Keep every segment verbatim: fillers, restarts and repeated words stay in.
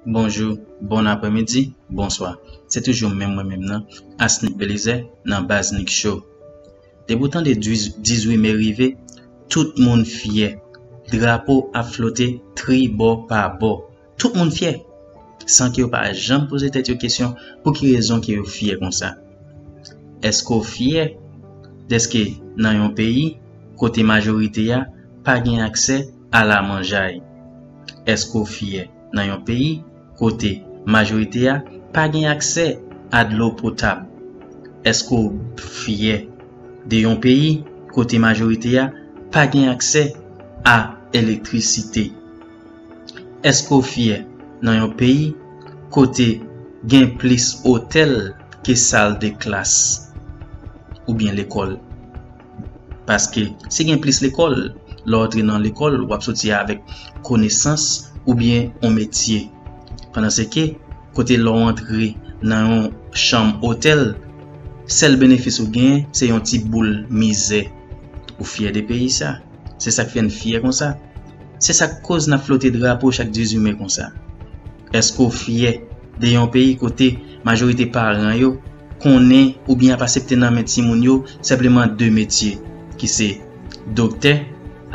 Bonjou, bon aprèmidi, bonswa. Se toujou menm mwen menm nan, Asnick Belizaire, nan Baz Nick Show. Depi w tande dizuit me rive, tout moun fyè. Drapo ap flote tribò pa bò. Tout moun fyè. San ke yo pa janm poze tèt yo kesyon pou ki rezon ke yo fyè konsa. Èske w fyè dèske nan yon peyi kote majorite a pa gen aksè a la manjay? Èske w fyè nan yon peyi kote majorite a pa gen aksè a dlo potab? Èske w fyè de yon peyi kote majorite a pa gen aksè a elektrisite? Èske w fyè nan yon peyi kote gen plis otèl ke sal de klas oubyen lekòl? Paske si gen plis lekòl, lè w antre nan lekòl, w ap soti avèk konesans oubyen yon metye. Pandan se ke, kote lè w antre nan yon chanm otèl, sèl benefis ou genyen, se yon ti boul mizè. Ou fyè de peyi sa? Se sa k fè n fyè konsa? Se sa k koz n ap flote drapo chak dizuit me konsa? Èske w fyè de yon peyi kote majorite paran yo konnen oubyen ap asepte nan men timoun yo senpleman de metye, ki se doktè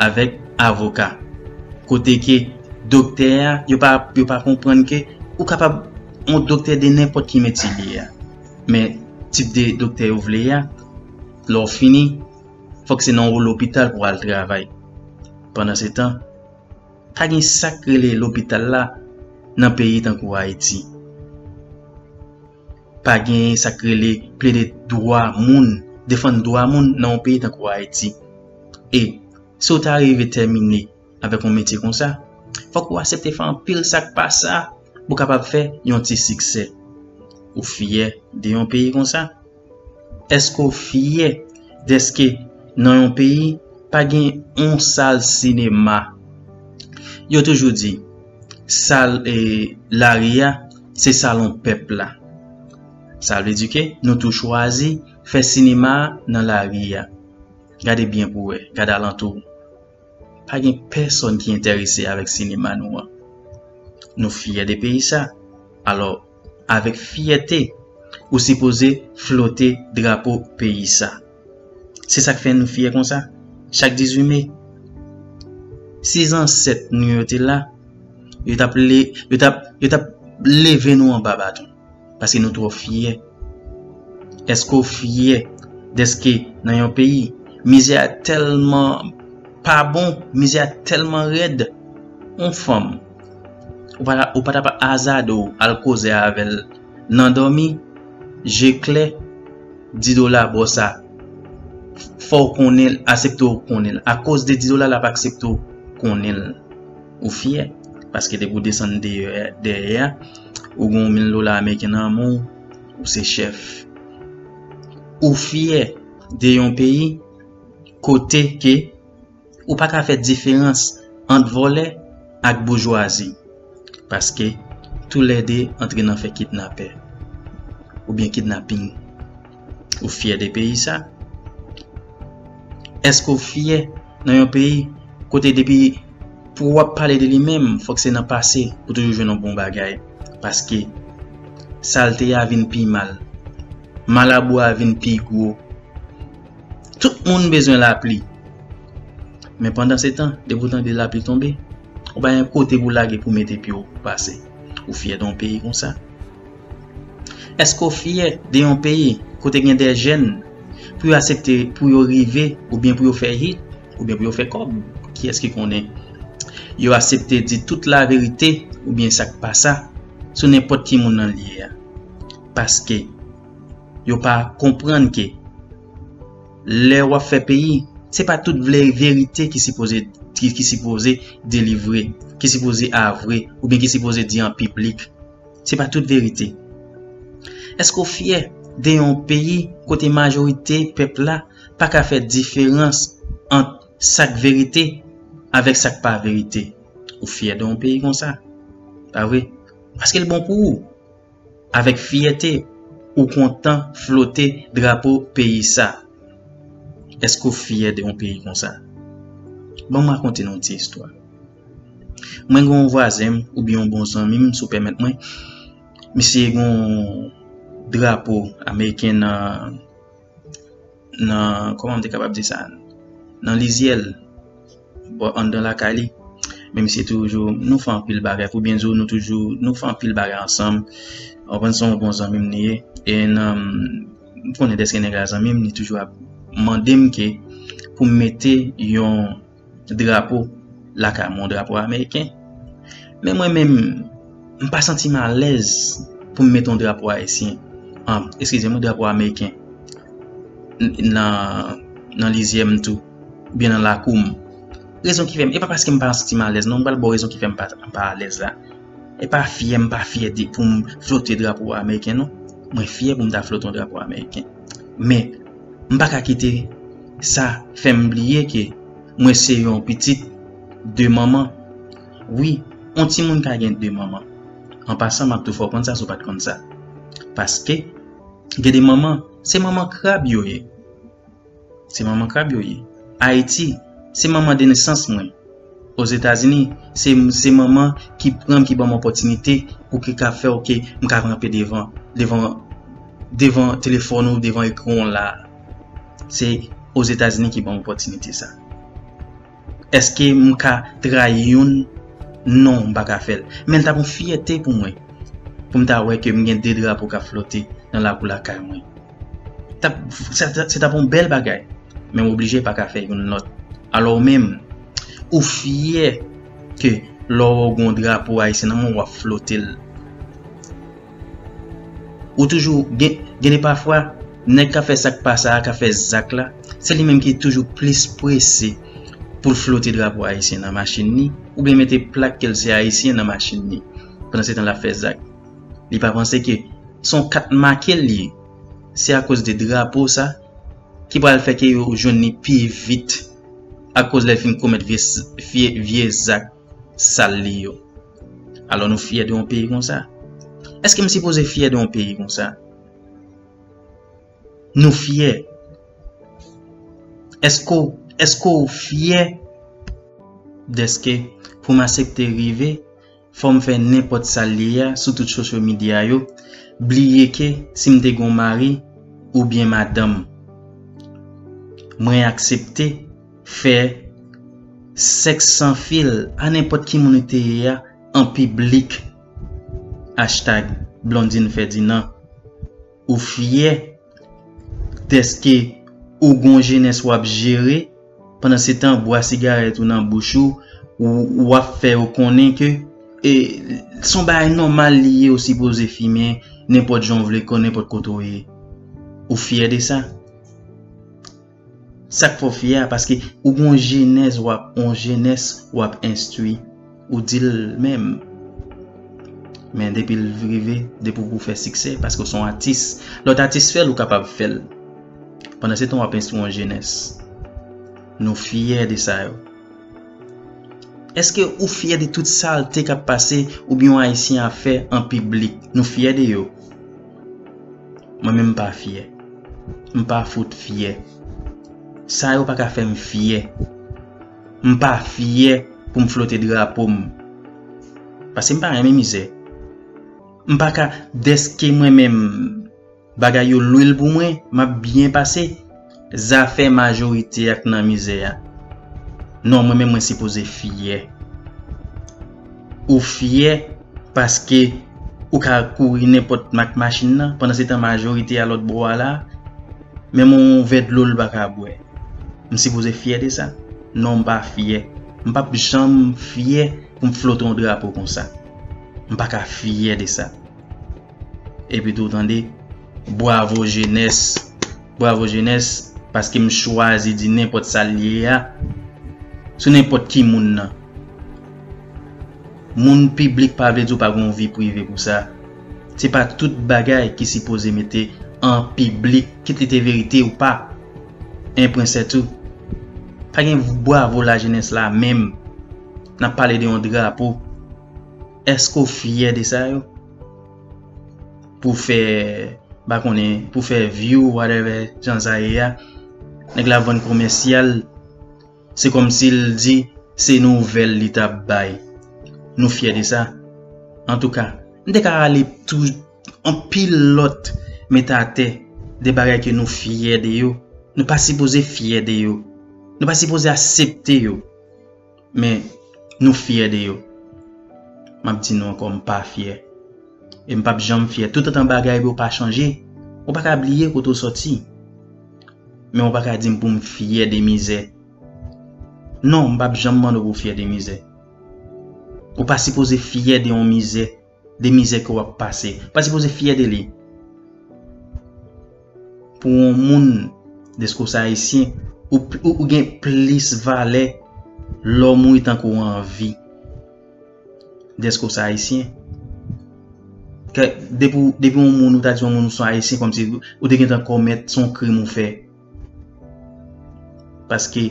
avèk avoka? Kote ke doktè a, yo pa, yo pa konprann ke ou kapab yon doktè de nenpòt ki metye li ye a. Men tip de doktè yo vle a, lè w fini, fòk se nan yon lopital pou w al travay. Pandan se tan, pa gen sa k rele lopital la nan peyi tankou Ayiti. Pa gen sa k rele plede dwa moun, defann dwa moun nan yon peyi tankou Ayiti. E si w ta rive tèmine avèk yon metye konsa, fòk ou aksepte fè anpil sa k pa sa pou w kapab fè yon ti siksè. Ou fyè de yon peyi konsa? Èske w fyè dèske nan yon peyi pa gen yon sal sinema? Yo toujou di, sal e lari a, se salon pèp la. Sa vle di ke nou tou chwazi fè sinema a nan lari a. Gade byen pou w wè, gade alantou w. Pa gen pèsonn ki enterese avèk sinema nou an. Nou fyè de peyi sa. Alò, avèk fyète, ou sipoze flote drapo peyi sa. Se sa k fè nou fyè konsa. Chak dizuit me, si zansèt nou yo te la, yo t ap le, yo t ap, yo t ap leve nou anba baton. Paske nou twò fyè. Èske w fyè dèske nan yon peyi, mizè a tèlman pa bon, mizè a tèlman rèd, yon fanm, ou pa, ou pa t ap azade w al koze avè l nan dòmi, je klè, di dola bò sa, fò w konnen l, aksepte w konnen l. Akoz de di dola l ap aksepte w konnen l. Ou fyè, paske depi w desann dèyè, dèyè a, ou gen yon mil dola ameriken nan men w, ou se chèf. Ou fyè de yon peyi kote ke ou pa ka fè diferans ant vòlè ak boujwazi, paske toulède antre nan fè kidnapè oubyen kidnaping. Ou fyè de peyi sa? Èske w fyè nan yon peyi kote depi pou w ap pale de li menm, fòk se nan pase pou toujou jwenn yon bon bagay? Paske salte a vin pi mal, malabou a vin pi gwo. Tout moun bezwen lapli. Men pandan se tan, depi w tande lapli tonbe, ou pa gen kote pou lage pou mete pye w pou pase. Ou fyè de yon peyi konsa? Èske w fyè de yon peyi kote gen de jèn pou yo aksepte pou yo rive oubyen pou yo fè hit oubyen pou yo fè kòb? Kiyès ki konnen? Yo aksepte di tout laverite oubyen sa k pa sa sou nenpòt ki moun nan lye a. Paske yo pa konprann ke lè w ap fè peyi, se pa tout vle verite ki sipoze, ki, ki sipoze delivre, ki sipoze avwe, oubyen ki sipoze di an piblik. Se pa tout verite. Èske w fyè de yon peyi kote majorite pèp la pa ka fè diferans ant sa k verite avèk sa k pa verite? Ou fyè de yon peyi konsa? Pa vre? Paske l bon pou ou. Avèk fyète, ou kontan flote drapo peyi sa. Èske w fyè de yon peyi konsa? Ban m rakonte nou yon ti istwa. Mwen gen yon vwazen m oubyen yon bon zanmi m, si w pèmèt mwen, misye gen yon drapo ameriken nan, nan, kòman m te kapab di sa, nan lizyè l, bò anndan lakay li. Men misye toujou, nou fè anpil bagay, pou byen di w, nou toujou, nou fè anpil bagay ansanm. Ou konprann, se yon bon zanmi m li ye. E nan, m konnen dèske nèg la zanmi m, li toujou ap mande m ke pou m mete yon drapo lakay mwen, yon drapo ameriken. Men mwen menm, m pa santi m alèz pou m mete yon drapo ayisyen, an, eskize m, yon drapo ameriken n-, nan, nan lizyè m tou, oubyen nan lakou m. Rezon ki fè m, e pa paske m pa santi m alèz, non, m pral ba w rezon ki fè m pa, m pa alèz la. E pa fyè, m pa fyè de, pou m flote drapo ameriken, non. Mwen fyè pou m ta flote yon drapo ameriken. Men, m pa ka kite sa fè m bliye ke mwen se yon pitit de manman. Wi, yon timoun ka gen de manman. An pasan, m ap tou fè w konn sa si w pa t konn sa. Paske, gen de manman, se manman krab yo ye. Se manman krab yo ye. Ayiti, se manman de nesans mwen. Ozetazini, se, se manman ki pran m, ki ban m opòtinite pou ki ka fè, oke, m ka kanpe devan, devan, devan telefòn ou devan ekran w la. Se Ozetazini ki ban m opòtinite sa. Èske m ka trayi youn? Non, m pa ka fè l. Men l t ap yon fyète pou mwen, pou m ta wè ke m gen de drapo k ap flote nan lakou lakay mwen. T ap, se, se t ap yon bèl bagay. Men m oblije pa ka fè youn lòt. Alò ou menm, ou fyè ke lè w gen yon drapo ayisyen nan men w, w ap flote l. Ou toujou gen, gen de pafwa, nèg ka fè sa k pa sa a, ka fè zak la, se li menm ki toujou plis prese pou l flote drapo ayisyen nan machin li, oubyen mete plak ke l se ayisyen nan machin li. Pandan se tan l ap fè zak. Li pa panse ke se yon kat make l ye. Se akoz de drapo sa ki pral fè ke yo jwenn li pi vit, akoz lè l fin komèt vye, vye, vye zak sal li yo. Alò nou fyè de yon peyi konsa? Èske m sipoze fyè de yon peyi konsa? Nou fyè. Èske w, èske w fyè dèske pou m aksepte rive, fò m fè nenpòt sa l ye a sou tout social media yo, bliye ke si m te gen yon mari oubyen madanm, mwen aksepte fè sèks san fil a nenpòt ki moun ou te ye a an piblik. Hashtag Blondine Ferdinand. Ou fyè dèske ou gon jenès w ap jere, pandan se tan bwa sigarèt ou nan bouch ou, ou, w ap fè yo konnen ke, e, se yon bagay nòmal li ye, ou sipoze fimen nenpòt jan w vle, kon nenpòt kote w ye. Ou fyè de sa? Sa k fè w fyè a, paske ou gon jenès w ap, yon jenès w ap enstwi, ou di l menm. Men depi l rive, depi w pou fè siksè, paske w se yon atis. Lòt atis fè l, ou kapab fè l. Pandan se tan, w ap enstwi yon jenès. Nou fyè de sa yo. Èske ou fyè de tout salte k ap pase oubyen yon Ayisyen ap fè an piblik? Nou fyè de yo? Mwen menm m pa fyè. M pa fout fyè. Sa yo pa ka fè m fyè. M pa fyè pou m flote drapo m. Paske m pa renmen mizè. M pa ka, dèske mwen menm, bagay yo lwil pou mwen, m ap byen pase. Zafè majorite a k nan mizè a. Non, mwen menm mwen sipoze fyè. Ou fyè paske ou ka kouri nenpòt mak machin nan, pandan se tan majorite a lòt bò a la, menm yon vè dlo l pa ka bwè. M sipoze fyè de sa? Non, m pa fyè. M p ap janm fyè pou m flote yon drapo konsa. M pa ka fyè de sa. Epi tou tande, bwavo jenès. Bwavo jenès, paske m chwazi di nenpòt sa l ye a sou nenpòt ki moun nan. Moun piblik pa vle di w pa gen yon vi prive pou sa. Se pa tout bagay ki sipoze mete an piblik, kit li te verite ou pa. En pwen sètou. Pa gen bwavo lajenès la menm. N ap pale de yon drapo. Èske w fyè de sa yo? Pou fè, m pa konnen, pou fè view, whatever, jan sa ye a. Nèg la vann komèsyal, se kòmsi l di se nouvèl li t ap bay. Nou fyè de sa. Antouka, m te ka rale tou anpil lòt met atè de bagay ke nou fyè de yo. Nou pa sipoze fyè de yo. Nou pa sipoze aksepte yo. Men nou fyè de yo. M ap di nou ankò, m pa fyè. E m p ap janm fyè. Toutotan bagay yo pa chanje, ou pa ka bliye kote w sòti. Men ou pa ka di m pou m fyè de mizè. Non, m p ap janm mande w pou w fyè de mizè. Ou pa sipoze fyè de yon mizè, de mizè ke w ap pase. Ou pa sipoze fyè de li. Pou yon moun, dèske w se ayisyen, ou, ou, ou gen plis valè lè w mouri tanke w anvi. Dèske w se ayisyen. Kè, depi, depi yon moun, ou ta di yon moun ou se yon ayisyen, kòmsi ou te gentan komèt, se yon krim ou fè. Paske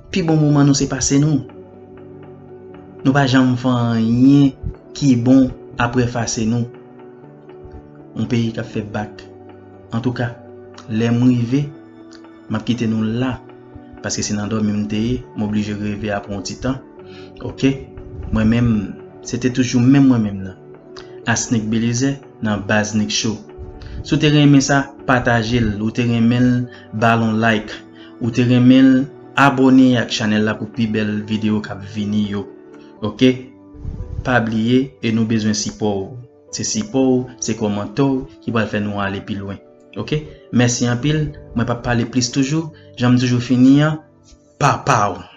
pi bon moman nou se pase nou. Nou pa janm fè anyen ki bon apre efase nou. Yon peyi k ap fè bak. Antouka, lè m rive, m ap kite nou la. Paske se nan dòmi m te ye, m oblije reve apre yon ti tan. Oke? Mwen menm, se te toujou menm mwen menm nan. Asnick Belizaire nan Baz Nick Show. Si w te renmen sa, pataje l. Ou te renmen l, ba l yon like. Ou te renmen l, abòne ak chanèl la pou pi bèl videyo k ap vini yo. Oke? Pa bliye, e nou bezwen sipò w. Se sipò w, se kòmantè w ki pral fè nou ale pi lwen. Oke? Mèsi anpil. Mwen p ap pale plis toujou. Jan m toujou fini an, papa w.